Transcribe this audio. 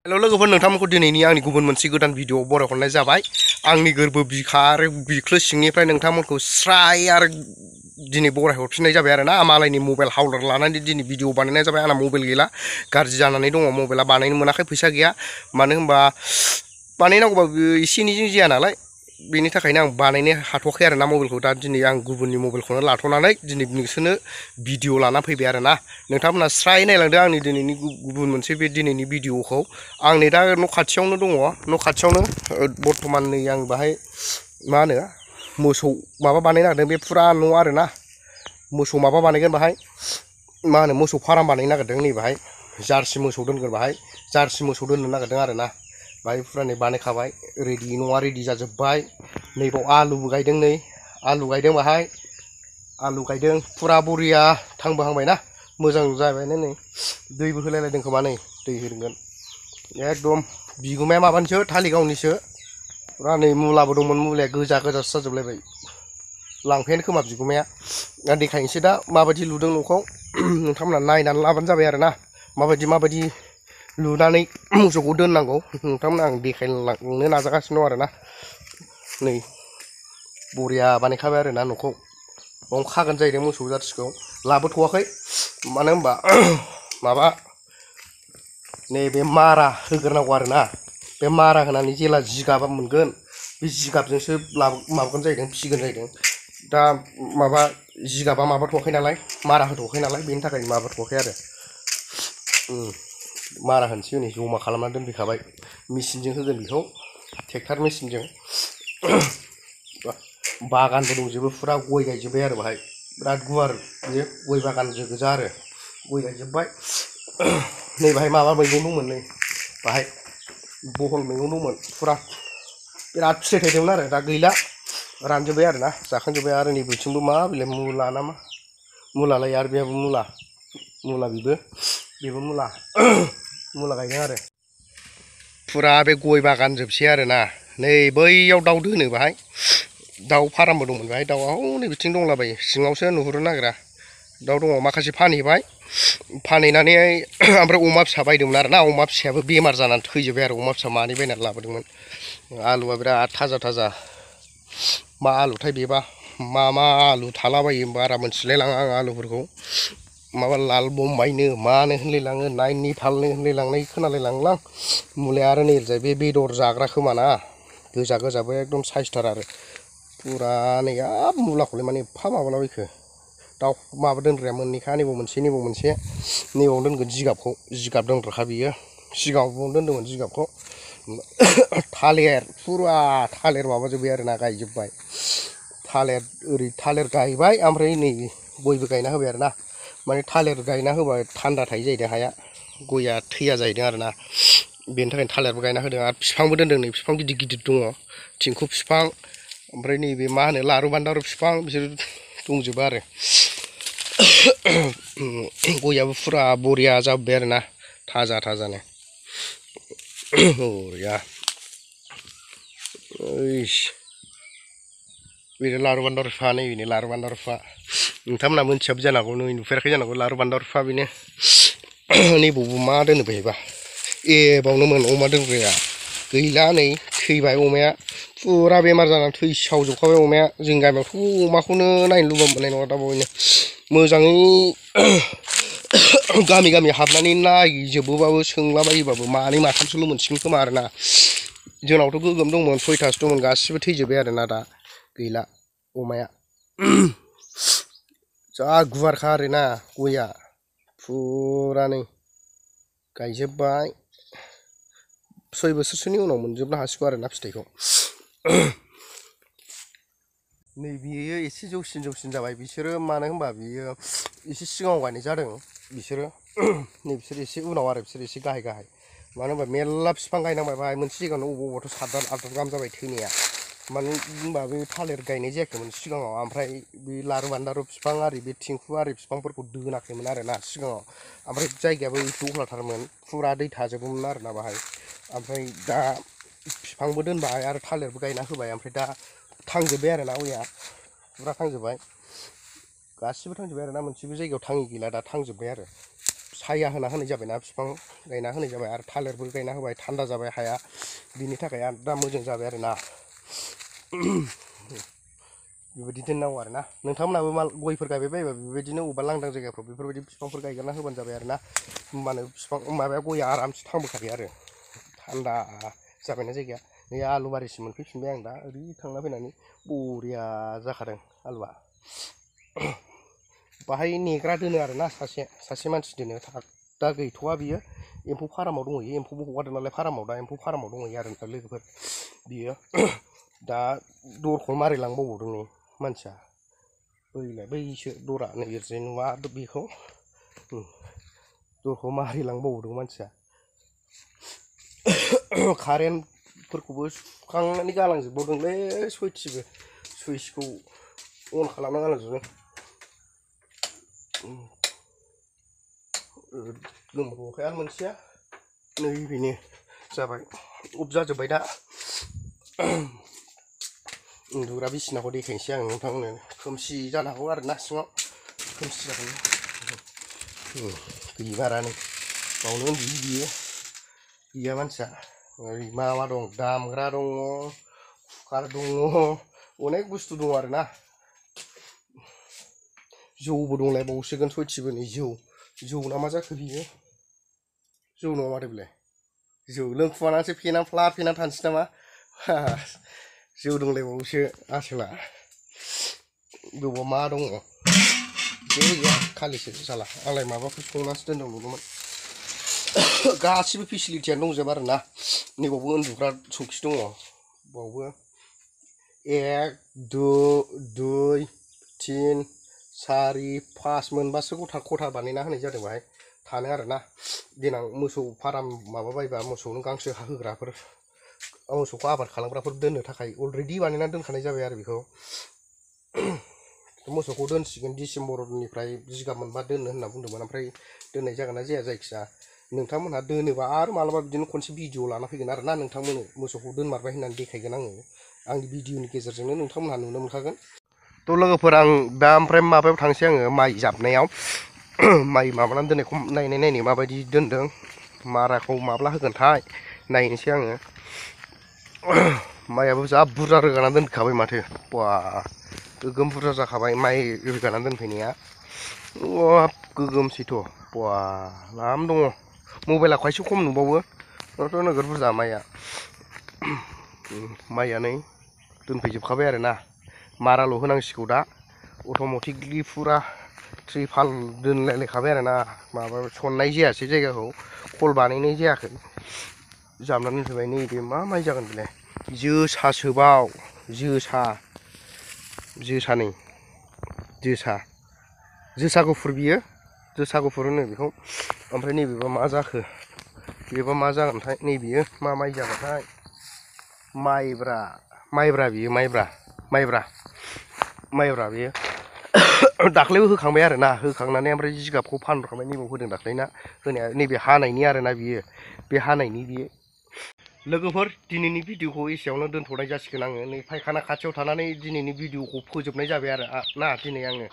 hello लोगोफोर नोंथांमोनखौ दिनैनि आंनि गुबुन मोनसे गोदान भिडिअ बरायहरनाय जाबाय आंनि गोरबो बिखा आरो बिख्लो सिंनिफ्राय नोंथांमोनखौ स्राय आरो दिनै बरायहरफिननाय जाबाय आरो ना मालायनि मबाइल हावलार लानानै दिनै भिडिअ बानायनाय जाबाय आंना मबाइल गैला गाज्रि जानानै दङ मबाइला बानायनो मोनाखै फैसा गैया मानो होनबा बानायनांगौबा एसे एनैजों जाया नालाय बेनि थाखायनो आं बानायनो हाथ'वाखै आरो ना मबाइलखौ दा दिनै आं गुबुननि मबाइलखौनो लाथ'नानै दिनै नोंसोरनो भिडिअ लाना फैबाय आरो ना नोंथांमोना स्राय नायलांदो आंनि दिनैनि गुबुन मोनसे बे दिनैनि भिडिअखौ आं नै दा न' खाथियावनो दङ न' खाथियावनो बर्थमान नै आं बाहाय मा होनो मोसौ माबा बानायनो नागिरदों बे फुरा न' आरो ना मोसौ माबा बानायगोन बाहाय मा होनो मोसौ फार्म बानायनो नागिरदों नै बाहाय जार्सि मोसौ दोनगोन बाहाय जार्सि मोसौ दोननो नागिरदों आरो ना बाहाय फुरा नै बानायखाबाय रेडि न'आ रेडि जाजोब्बाय नैबाव आलुबो गायदों नै आलु गायदों बाहाय आलु गायदों फुरा बरिया थांबोहांबाय ना मोजां जाबायनो नै दैबो होलायलायदों खोमा नै दै होदोंगोन एकदम बिगुमाया माबानिसो थालिगावनिसो फुरा नै मुलाबो दंमोन मुलाया गोजा गोजासो जाजोबलायबाय लांफैयानो खोमा बिगुमाया दा देखायनोसै दा माबायदि लुदों न'खौ नोंथांमोना नायनानै लाबानो जाबाय आरो ना माबायदि लुनानै मोसौखौ दोननांगौ नोंथांमोना आं देखायलांनो नाजागासिनो दं आरो ना नै बरिया बानायखाबाय आरो ना न'खौ बावनो खागोन जाहैदों मोसौ जार्सिखौ लाबोथ'वाखै मानो होनबा माबा नैबे मारा होग्रोनांगौ आरो ना बे मारा होनानै जेला जिगाबा मोनगोन बे जिगाबजोंसो माबागोन जाहैदों फिसिगोन जाहैदों दा माबा जिगाबा माबाथ'वाखै नालाय मारा होथ'वाखै नालाय बेनि थाखाय माबाथ'वाखै आरो मारा होनोसै नै जमा खालामनानै दोनफैखाबाय मेचिनजों होगोन बेखौ ट्रेक्टर मेचिनजों बागानबो दंजोबो फुरा गय गायजोब्बाय आरो बाहाय बिराद गुवार बे गय बागानजों गोजा आरो गय गायजोब्बाय नै बाहाय माबा मैगं दंमोन नै बाहाय बहल मैगं दंमोन फुरा बिराद फिथाइ थायदोंमोन आरो दा गैला रानजोब्बाय आरो ना जाखांजोब्बाय आरो नै बिथिंबो मा बिलाइ मुला नामा मुलालाय आरो बेहाबो मुला बेबो मुला गायदों आरो फुरा बे गय बागान जोबसै आरो ना नै बैयाव दाउ दोनो बाहाय दाउ फारामबो दंमोन बाहाय दाउआ हनै बिथिं दंलाबायो सिङावसो नुहुरनो नागिरा दाउ दङ माखासे फानहैबाय फानहैनानै ओमफ्राय अमा फिसा बायदोंमोन आरो ना अमा फिसायाबो बेमार जानानै थैजोब्बाय आरो अमा फिसा मानै बायनानै लाबोदोंमोन आलुआ बिराद थाजा मा आलुथाय बेबा मा आलु थालाबायो बारा मोनथिलायलाङा आं आलुफोरखौ माबा लाल बम्बाइनो मानो होनलायलाङो नाइनितालनो होनलायलांनाय खोनालायलाङोलां मुलाया आरो नै ओरैजाय बे बेदर जाग्रा खोमाना गोजाबो एकदम साइसथार आरो फुरा नै हाब मुलाखौलाय माने एफा माबालाबायखो दाउ माबा दोनग्राया मोननैखा नैबाव मोनसे नैबाव दोनगोन जिगाब दोनग्राखा बियो सिगाङाव दोनदोंमोन जिगाबखौ फुरा थालिर माबाजोब्बाय आरो ना गायजोब्बाय थालिर गायबाय ओमफ्राय नै गयबो गायना होबाय आरो ना माने थालिर गायना होबा थान्दा थायो जाहैदों हाया गया थैया जाहैदों आरो ना बेनि थाखायनो थालिरबो गायना होदों आरो बिफांबो दोनदों नै बिफां गिदिर दङ थिंखु बिफां ओमफ्राय नैबे मा होनो लारु बान्दारु बिफां बिसोर दंजोबो आरो गयाबो फुरा बरिया जाबोबाय आरो ना थाजानो बरिया बेनो लारु बान्दारु बिफां नैबेनो लारु बान्दारु बिफां नोंथांमोना मोनथियाबो जानांगौ नों नुफेराखै जानांगौ लारु बान्दारु बिफां बेनो नैबावबो मा दोनो बेहायबा बावनोमोन अमा दोनग्राया गैला नै थैबाय अमाया फुरा बेमार जानानै थैसावजोबखाबाय अमाया जोंनि गामियावथ' अमाखौनो नायनो लुबैबा मोननाय नङा दा बावैनो मोजाङै गामि हाबनानै नायजोबोबाबो सोंलाबायोबाबो मानै माथामसोल' मोनसिगोन खोमा आरो ना जोंनावथ' गोगोम दंमोन 6थासो दंमोन गासिबो थैजोब्बाय आरो ना दा गैला अमाया जा गुवारखा आरो ना गया फुरा नै गायजोब्बाय 6 बोसोरसोनि उनाव मोनजोबनो हासिगौ आरो ना फिथाइखौ नै बियो एसे जौसिन जाबाय बिसोरो मानो होनबा बियो एसे सिगाङाव गायनाय जादों बिसोरो नै बिसोर एसे उनाव आरो बिसोर एसे गाहाय मानो होनबा मेरला बिफां गायनांबाय बाहाय मोनसे जायगायावनो अबावबाथ' 7 दाल 8 दाल गाहाम जाबाय थैनाया मानो होनबा बे थालिर गायनाय जायाखैमोन सिगाङाव ओमफ्राय बे लारु बान्दारु बिफां आरि बे थिंखु आरि बिफांफोरखौ दोनाखैमोन आरो ना सिगाङाव ओमफ्राय जायगायाबो दहलाथारमोन फुरा दै थाजोबोमोन आरो ना बाहाय ओमफ्राय दा बिफांबो दोनबाय आरो थालिरबो गायना होबाय ओमफ्राय दा थांजोब्बाय आरो ना गया फुरा थांजोब्बाय गासिबो थांजोब्बाय आरो ना मोनसेबो जायगायाव थाङि गैला दा थांजोब्बाय आरो साया होना होनाय जाबायना बिफां गायना होनाय जाबाय आरो थालिरबो गायना होबाय थान्दा जाबाय हाया बिनि थाखाय आरो दा मोजां जाबाय आरोना बेबायदि दोननांगौ आरोना नोंथांमोनाबो गयफोर गायबाय बायोबा बेबायदिनो अबेबा लांदां जायगाफ्राव बेफोरबायदि बिफांफोर गायगारना होबानो जाबाय आरोना होमबानो बिफां माबाया गया आरामसे थांबोखायो आरो थान्दा जाबायना जायगाया नै आलुबारिसिम मोनफैफिनबाय आं दा ओरै थांना फैनानै बरिया जाखादों आलुआ बाहाय नेग्रा दोनो आरोना सासे मानसि दोनो दा गैथ'वा बियो एम्फौ फार्माव दंहैयो एम्फौबो हगारदों नालाय फार्माव दा एम्फौ फार्माव दंहैयो आरो लोगोफोर बियो दा दरखौ मारै लांबावदों नै मानसिया बैसो दरा नै ओरैजाय नुवा बेखौ दरखौ मारै लांबावदों मानसिया कारेन्टफोरखौबो सुखांनानै गालांजोबबावदोंलै सयथिबो सुइसखौ अन खालामना गालांजोबदों गोमोरबावखाय आरो मोनसेया नै बेनो जाबाय अफ जाजोब्बाय दा उन्दुग्रा बिसिनाखौ देखायनोसै आं नोंथांमोननो खोमसि जानो हागौ आरोना सिङाव खोमसि जागोन गैमारानो बावनो उन्दुयो बियो गैया मानसिया ओरै मा दं दामग्रा दङ कुकार दङ अनेक बुस्थु दङ आरोना जौबो दंलायबावसिगोन सयथिबो नै जौ ना मा जाखो बियो जौ नङा माथो बेलाय जौ लोंखुमानानैसो फेना थानोसै नामा जौ दंलायबावोसो आसोला बेवबा मा दङ गैया खालिसो साला आंलाय माबाफोर संनासो दोनदों नुदोंमोन गासिबो फेसिलिटियानो दंजोबो आरोना नैबावबो उन्दुग्रा सौखि दङ बावबो 1 2 3 4 5 मोनबासो खथा बानायना होनाय जादों बाहाय थानो आरोना देनां मोसौ फार्म माबा बायबा मोसौनो गांसो होग्राफोर मोसौखौ आबाद खालामग्राफोर दोननो थाखाय अलरेडि बानायना दोनखानाय जाबाय आरो बेखौ मोसौखौ दोनसिगोन डिसेम्बरनिफ्राय जिगाब मोनबा दोननो होनना बुंदोंमोन ओमफ्राय दोननाय जागोन ना जाया जायखिया नोंथांमोनहा दोनोबा आरो मालाबा बिदिनो खनसे भिडिअ लाना फैगोन आरोना नोंथांमोननो मोसौखौ दोनमारबाय होननानै देखायगोन आङो आंनि भिडिअनि गेजेरजोंनो नोंथांमोनहा नुनो मोनखागोन थ' लोगोफोर आं दा ओमफ्राय माबायाव थांसै आङो माइ जाबनायाव माइ माबानानै दोननायखौ नायनो माबायदि दोनदों माराखौ माब्ला होगोनथाय नायनोसै आङो माइयाबो जा बुरजा रोगाना दोनखाबाय माथो बा गोगोम बुरजा जाखाबाय माइ रोगाना दोनफैनाया गोगोमसैथ' बा लाम दङ मबाइला खायसे खम नुबावो थ' नोगोर बुरजा माइया नै दोनफैजोबखाबाय आरोना माराल' होनांसिगौ दा अट'मेटिकलि फुरा ट्रिपाल दोनलायलायखाबाय आरोना माबा सननाय जायासै जायगाखौ खल बानायनाय जायाखै जाबनानै दोनफैबाय नैबे मा माइ जागोन बेलाय जोसा सोबाव जोसा नै जोसा गुफुर बियो जोसा गुफुर होनो बेखौ ओमफ्राय नैबेबा मा जाखो बेबा मा जागोनथाय नैबेयो मा माइ जागोनथाय माइब्रा बियो माइब्रा बियो दाख्लैबो होखांबाय आरोना होखांनानै ओमफ्राय जिगाबखौ फानहरखांबाय नैबाव होदों दाख्लैना होनाया नैबे हानायनि आरोना बियो बे हानायनि बियो लोगोफोर दिनैनि भिडिअखौ एसेयावनो दोनथ'नाय जासिगोन आङो नै फायखाना खाथियाव थानानै दिनैनि भिडिअखौ फोजोबनाय जाबाय आरो ना दिनै आङो